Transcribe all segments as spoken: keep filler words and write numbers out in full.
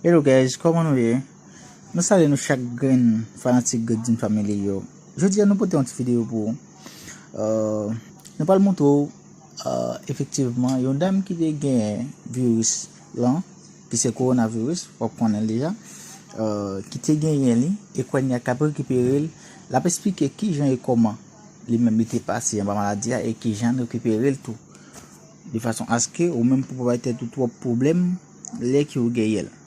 Hello guys, kòman nou ye? Nou salye nou chak grenn fanatik Great Dream Family yo. Jodi a nou pote yon ti videyo pou ou. Euh, nou pral montre w, euh, efektivman, yon dam ki te genyen viris lan, ki se kowonaviris, w ap konnen l deja, euh, ki te genyen li, e kounye a k ap rekipere l, l ap esplike kijan e kòman li menm li te pase anba maladi a e kijan l rekipere l tou. De fason aske ou menm pou pa bay tèt ou twòp pwoblèm lè ke ou genyen l.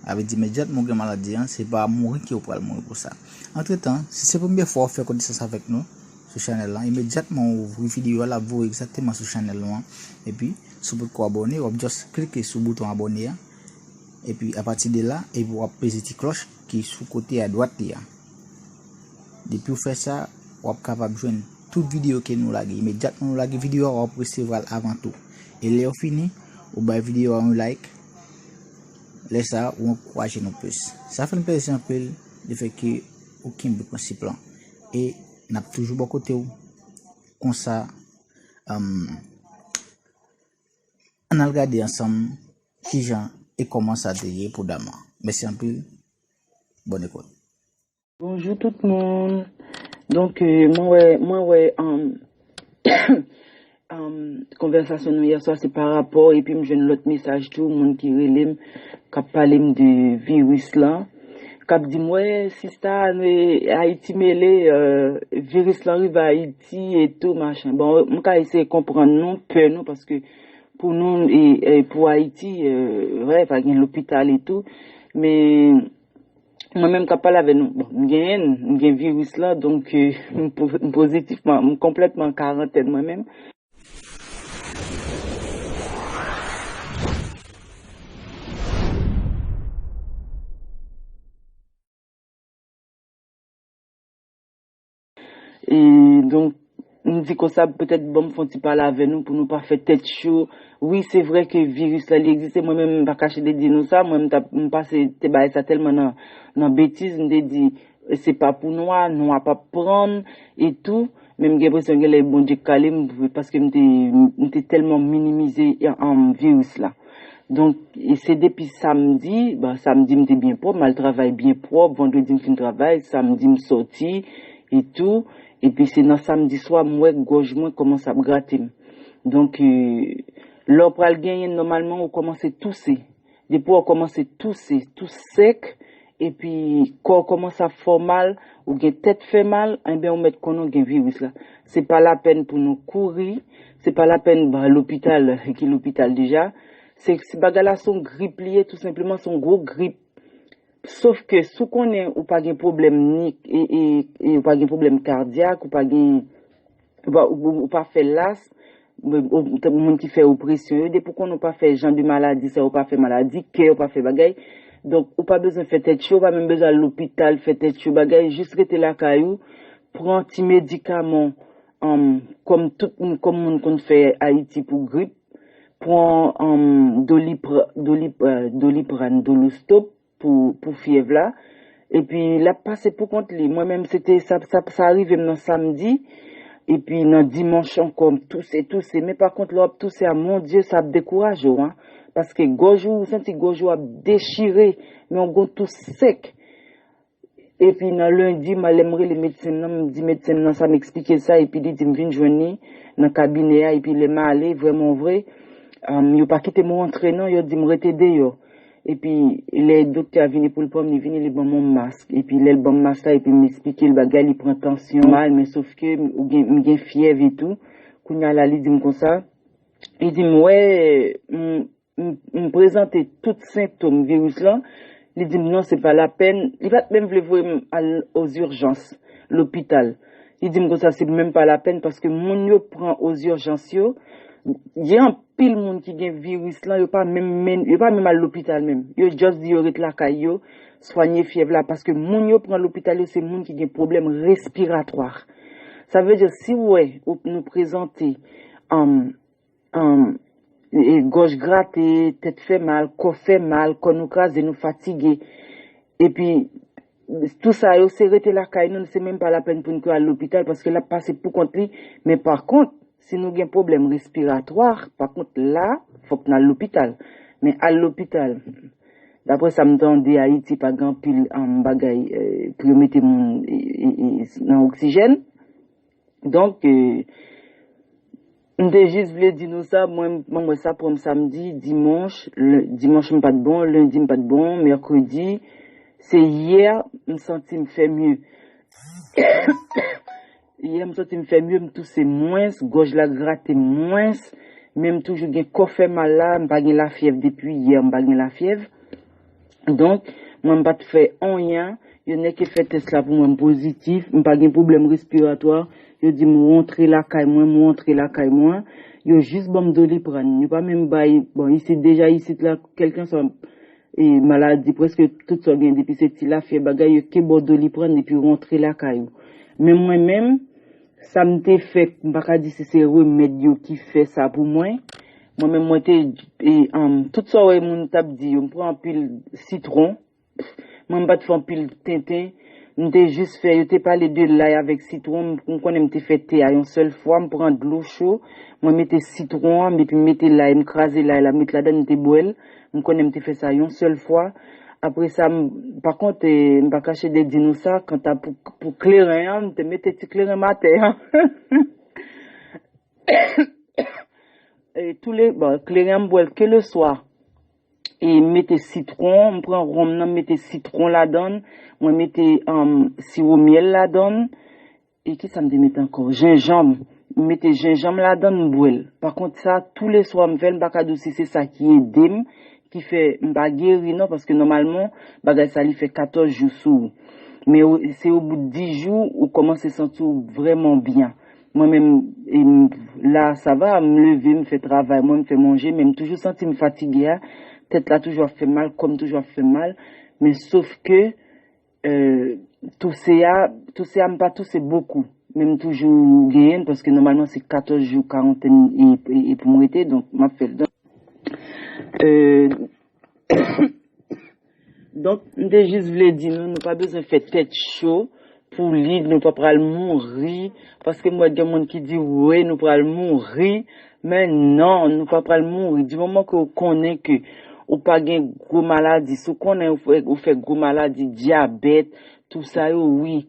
Sa vle di, imedyatman ou gen maladi an, se pa mouri ke ou pral mouri pou sa. Antretan, si se premye fwa ou fè konesans avèk nou sou chanèl lan, imedyatman ou ouvri videyo a, l ap voye egzakteman sou chanèl nou an. Epi, si w potko abòne, w ap just klike sou bouton abòne a. Epi, apati de la, epi w ap peze ti klòch ki sou kote a dwat li a. Depi w fè sa, w ap kapab jwenn tout videyo ke nou lage. Imedyatman nou lage videyo a, w ap resevwa l avan tou. E lè w fini, ou bay videyo a yon like. Lè sa a, ou ankouraje nou plis. Sa fè n plezi anpil, lefètke ou kenbe prensip lan. E n ap toujou bò kote w. Konsa, um, ann al gade ansanm kijan e kòman sa te ye pou dam lan. Mèsi anpil. Bòn ekout. Bonjou tout moun. Donk, euh, mwen wè, mwen wè, um, um, konvèsasyon nou yè swa se pa rapò, epi m jwenn lòt mesaj tou, moun ki rele m, k ap pale m de viris lan, k ap di m, wè, sista, nou, Ayiti mele, euh, viris lan rive Ayiti e tou, machin. Bon, m ka eseye konprann nou, pè nou, paske pou nou, e, e pou Ayiti, euh, vre, pa gen lopital e tou, men mwen menm k ap pale avè nou, bon, m genyen l, m gen viris la, donk, euh, m po-, m pozitifman, m konplètman an karantèn mwen menm. E donk, m di konsa, petèt ban m fè yon ti pale avè nou pou nou pa fè tèt cho. Wi, se vre ke viris la, li egziste. Mwen menm, m pa kache de di nou sa. Mwen, m t ap, m pase te bay sa tèlman nan, nan betiz. M te di, se pa pou nwa, nwa p ap pran m, e tou. Men m gen enpresyon genlè Bondye k kale m, paske m te, m te tèlman minimize, um, viris la. Donk, e se depi samdi, ba, samdi m te byen pwòp, m al travay byen pwòp, vandredi m fin travay, samdi m sòti, e tou, epi se nan samdi swa m wè gòj mwen kòmanse ap grate m. Donk, euh, lè w pral genyen l, nòmalman, ou kòmanse touse. Depi w kòmanse touse, tou sèk, epi kò w kòmanse ap fè w mal, ou gen tèt fè mal, enben, ou mèt konnen w gen viris la. Se pa lapèn pou nou kouri, se pa lapèn ba lopital, ki lopital deja. Se, se bagay la, se yon grip li ye, tou senpleman, se yon gwo grip. Sof ke si w konnen ou pa gen pwoblèm ni, e, e, e ou pa gen pwoblèm kadyak, ou pa gen, ou pa, ou, ou pa fè las, men, ou, tankou moun ki fè opresyon yo, depi w konnen ou pa fè jan de maladi sa yo, ou pa fè maladi kè, ou pa fè bagay. Donk, ou pa bezwen fè tèt cho, ou pa menm bezwen al lopital fè tèt cho, bagay, jis rete lakay ou, pran ti medikaman, um, kòm tout moun, kòm moun konn fè Ayiti pou grip, pran, um, Dolipr-, Dolip-, euh, Doliprane, Dolostop, pou, pou fyèv la. Epi, l ap pase pou kont li. Mwen menm, se te, sa, sa, sa rive m nan samdi. Epi, nan dimanch ankò, m touse, touse. Men pa kont, lè w ap touse a, mon Dye, sa ap dekouraje w, an. Paske gòj ou, ou santi gòj ou ap dechire. Men w gon tou sèk. Epi, nan lendi, m, lè m rele medsen nan, m di medsen nan sa, m eksplike l sa. Epi, li di m vin jwenn li nan kabinè a. Epi, lè m ale, vrèman vre, um, yo pa kite m rantre, non. Yo di m rete deyò. Epi, lè doktè a vini pou l pran m, li vini, li ban m yon mask. Epi, lè l ban m mask la, epi m esplike l bagay, li pran tansyon mal, men sof ke m, ou gen, m gen fyèv e tou. Kounye a la, li di m konsa, li di m, wè, m, m, m prezante tout sentòm viris lan. Li di m, non, se pa lapèn. Li pa t menm vle voye m al aux urgences, lopital. Li di m konsa, se menm pa lapèn, paske moun yo pran aux urgences yo, gen anpil moun ki gen viris lan, yo pa menm men, yo pa menm al lopital menm. Yo just di yo ret lakay yo, swanye fyèv la, paske moun yo pran lopital yo, se moun ki gen pwoblèm respiratwa. Sa vle di, si w wè ou, nou prezante, um, um, e, gòj grate, tèt fè mal, kò fè mal, kò nou kraze, nou fatige. Epi, tou sa yo, se rete lakay nou, se menm pa lapèn pou n al lopital, paske l ap pase pou kont li. Men pa kont, si nou gen pwoblèm respiratwa, pa kont la, fòk n al lopital. Men al lopital, Daprè sa m tande, Ayiti pa gen anpil um, bagay eh, pou yo mete moun eh, eh, eh, nan oksijèn. Donk, eh, m te jis vle di nou sa, mwen, mwen, mwen sa pran m samdi, dimanch, le- dimanch m pa t bon, lendi m pa t bon, mèkredi, se yè m santi m fè mye. Yè m santi m fè mye, m touse mwens, gòj la grate mwens, men m toujou gen kò fè mal la, m pa gen lafyèv depi yè, m pa gen lafyèv. Donk, mwen m pa t fè anyen, yo nèke fè tès la pou mwen, m pozitif, m pa gen pwoblèm respiratwa, yo di m rantre lakay mwen, m rantre lakay mwen. Yo jis ban m Doliprane, yo pa menm bay, bon, isit deja, isit la, kèlkanswa e maladi, prèske tout sa w gen depi se ti lafyèv bagay, yo ke ba w Doliprane epi w rantre lakay ou. Men mwen menm, sa m te fè, m pa ka di si se remèd yo ki fè sa pou mwen. Mwen menm, mwen te, e, um, tout sa w wè moun t ap di yo, m pran anpil sitwon, mwen m pa t fè anpil tenten, m te jis fè, yo te pale de lay avèk sitwon, m, m konnen m te fè te a yon sèl fwa, m pran dlo cho, mwen mete sitwon an, epi m mete lay, m kraze lay la, m met ladan, m te bwè l, m konnen m te fè sa yon sèl fwa. Apre sa, m, pa kont, eh, m pa kache de di nou sa, kanta pou, pou kleren an, m te mete ti kleren m atè an. E tou le, bon, kleren an, m bwè l ke le swa. E m mete sitwon, m pran wonm nan, m mete sitwon ladan l, mwen mete um, siwo myèl ladan l, e ki sa m te mete ankò? Jenjanm. M mete jenjanm ladan l, m bwè l. Pa kont sa, tou le swa m fè l, m pa ka di w si se sa ki ede m, ki fè m pa geri non, paske nòmalman, bagay sa li fè katòz jou sou ou. Men ou- se o bout dis jou, ou kòmanse santi w vrèman byen. Mwen menm, e m- la, sa va, m leve, m fè travay mwen, m fè manje, men m toujou santi m fatige a. Tèt la toujou ap fè mal, kò m toujou ap fè mal. Men sof ke, eh, touse a, touse a, m pa touse bokou. Men m toujou genyen l, paske nòmalman se katòz jou karantèn e, e, e pou m rete, donk m ap fè l. Donk, eh, Donk, m te jis vle di nou, nou pa bezwen fè tèt cho pou li, nou pa pral mouri, paske m wè gen moun ki di, wi, nou pral mouri, men non, nou pa pral mouri. Di moman ke w konnen ke ou pa gen gwo maladi, si w konnen ou fè, ou fè gwo maladi, dyabèt, tou sa yo, wi.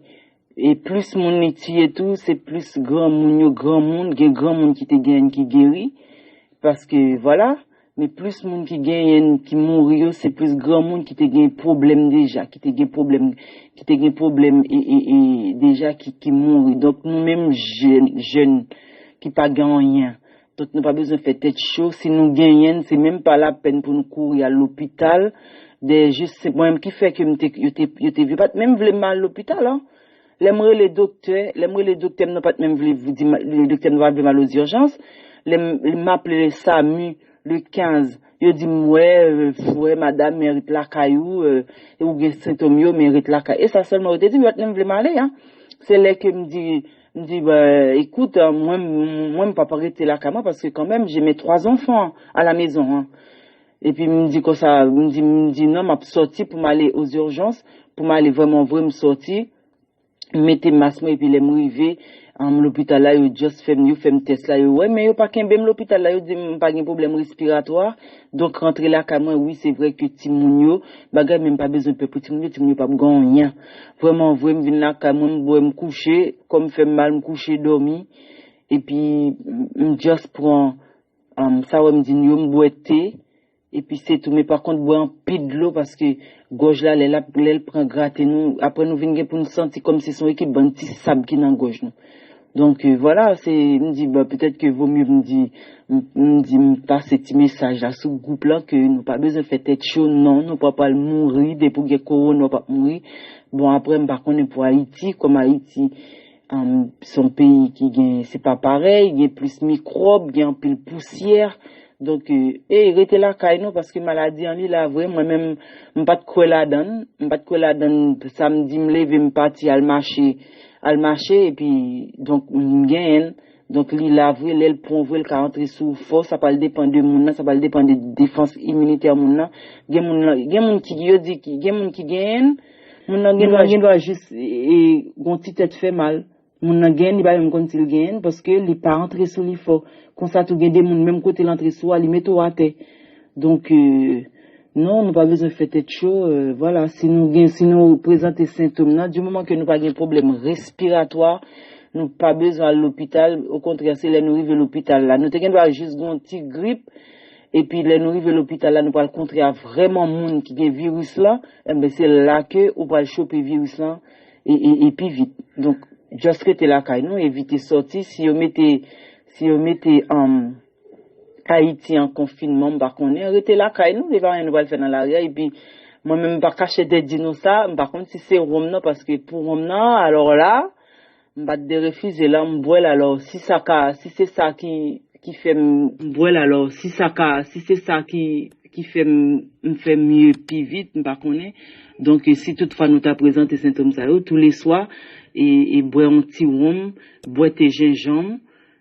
E plis moun li tiye tou, se plis granmoun yo, granmoun, gen granmoun ki te genyen ki geri, paske, vwala, men plis moun ki genyen ki mouri yo, se plis granmoun ki te gen pwoblèm deja, ki te gen pwoblèm, ki te gen pwoblèm e, e, e, deja ki, ki mouri. Donk, nou menm jèn, jèn ki pa gen anyen, donk, nou pa bezwen fè tèt cho. Si nou genyen l, se menm pa lapèn pou nou kouri al lopital. De jis, se mwen menm ki fè ke m te, yo te, yo te, yo pa t menm vle m al lopital, an. Lè m rele doktè, lè m rele doktè m nan pa t menm vle di, doktè m nan pa t vle m al ozijans. Lè m, lè m aple samu le kenz, yo di m, wè, euh, frè, madanm, men ret lakay ou, euh, ou gen sentòm yo, men ret lakay. E sa sèlman yo te di m, yo pa t menm vle m ale, an. Se lè ke m di, m di, bah, écoute, euh, mwen, mwen, m p ap rete lakay mwen, paske kanmenm, j'ai mes trois enfants à la maison, an. Epi m di konsa, m di, m di non, m ap sòti pou m ale ozijans, pou m ale vrèman vre, m sòti, m mete mas mwen, epi lè m rive, um, lopital la, yo just fè m, yo fè m tès la, yo wè, men yo pa kenbe m lopital la, yo di m pa gen pwoblèm respiratwa, donk rantre lakay mwen, wi, se vre ke timoun yo, bagay, men m pa bezwen pè pou timoun yo, timoun yo p ap gen anyen. Vrèman vre, m vin lakay mwen, m bwè, m kouche, kò m fè m mal, m kouche, dòmi, epi m just pran, um, sa wè m di n yo, m bwè te, epi se tou, men pa kont bwè anpil dlo, paske gòj la, lè l ap, lè l pran grate nou, apre nou vin gen pou n santi kòmsi se yon ekip bann ti sab ki nan gòj nou. Donk, euh, vwala, se, m di, bon, petèt ke vo mye m di, m, m di, m pase ti mesaj la sou gwoup la, ke nou pa bezwen fè tèt cho, non, nou pa pral mouri, depi w gen kowona, w p ap mouri. Bon, apre, m pa konnen pou Ayiti, kòm Ayiti, um, se yon peyi ki gen, se pa parèy, gen plis mikwòb, gen anpil pousyè. Donk, euh, e rete lakay nou, paske maladi an li la vre. Mwen menm, m pa t kwè ladan l. M pa t kwè ladan l. Samdi, m leve, m pati al mache, al mache, epi, donk, m genyen l. Donk, li la vre, lè l pran vre, l ka antre sou ou fò, sa pral depann de moun nan, sa pral depann de defans iminitè moun nan. Gen moun nan, gen moun ki, yo di ki, gen moun ki genyen l, moun nan gen dwa, gen dwa jis, e, gon ti tèt fè mal. Moun nan genyen, li pa menm konn si l genyen, paske li pa antre sou li fò. Konsa tou gen de moun, menm kote l antre sou a, li mete w atè. Donk, euh, Non, nou pa bezwen fè tèt cho. Euh, vwala, si nou gen, si nou prezante sentòm nan, di moman ke nou pa gen pwoblèm respiratwa, nou pa bezwen al lopital. Okontrè, se lè nou rive lopital la. Nou te gen dwa jis gen yon ti grip, epi lè nou rive lopital la, nou pral kontre a vrèman moun ki gen viris la, enben se la ke ou pral chope viris lan e, e, e pi vit. Donk, just rete lakay nou, evite sòti. Si yo mete, si yo mete, um, Ayiti an konfinman, m pa konnen. Rete lakay nou, se pa anyen nou pral fè nan lari a. Epi, mwen menm, m pa kache tèt di nou sa, m pa konn si se wonm nan, paske pou wonm nan, alò la, m pa t derefize la, m bwè l. Alò, si sa ka, si se sa ki, ki fè m bwè l, alò, si sa ka, si se sa ki, ki fè m, m fè mye pi vit, m pa konnen. Donk, si toutfwa nou ta prezante sentòm sa yo, touleswa, e, e bwè yon ti wonm, bwè te jenjanm,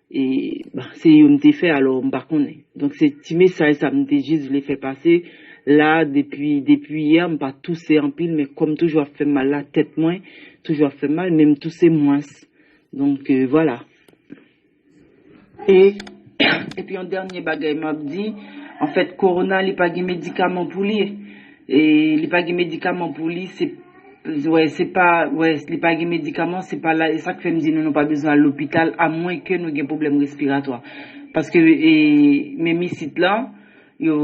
e, bon, se yo m te fè, alò, m pa konnen. Donk, se ti mesaj sa m te jis vle fè pase la, depi, depi yè, m pa touse anpil, men kòm toujou ap fè m mal la, tèt mwen toujou ap fè m mal, men m touse mwens. Donk, euh, vwala. E, epi yon dènye bagay m ap di, anfèt, kowona, li pa gen medikaman pou li. E li pa gen medikaman pou li, se, wè, se pa, wè, li pa gen medikaman, se pa la, e sa k fè m di nou, nou pa bezwen al lopital, amwen ke nou gen pwoblèm respiratwa. Paske, e, menm isit la, yo,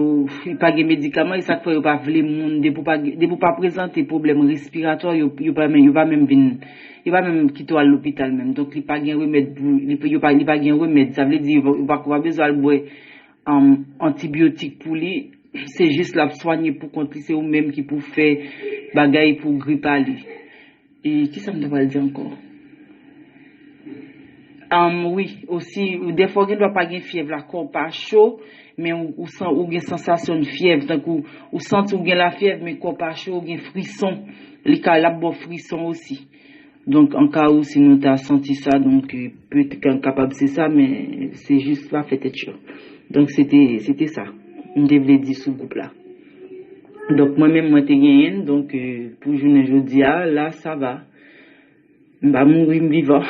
li pa gen medikaman, e sa k fè yo pa vle moun, depi w pa, depi w pa prezante pwoblèm respiratwa, yo, yo pa men, yo pa menm vin, yo pa menm kite w al lopital menm. Donk, li pa gen remèd pou, li, yo pa, li pa gen remèd. Sa vle di, yo pa, yo pa, yo pa bezwen al bwè, um, antibyotik pou li. Se jis l ap swanye pou kont li, se ou menm ki pou fè bagay pou grip a li. E kisa m ta pral di ankò? Um, wi, osi, dèfwa w gen dwa pa gen fyèv la, kò w pa cho, men ou, ou, san, ou gen sansasyon de fyèv, tankou ou santi ou gen lafyèv, men kò w pa cho, ou gen frison, li ka, l ap ba w frison osi. Donk, an ka ou, si nou ta santi sa, donk, euh, petèt kapab se sa, men se jis pa fè tèt cho. Donk, se te, se te sa m te vle di sou gwoup la. Donk, mwen menm, mwen te genyen l, donk, euh, pou jounen jodi a, la, sa va. M pa mouri, m vivan.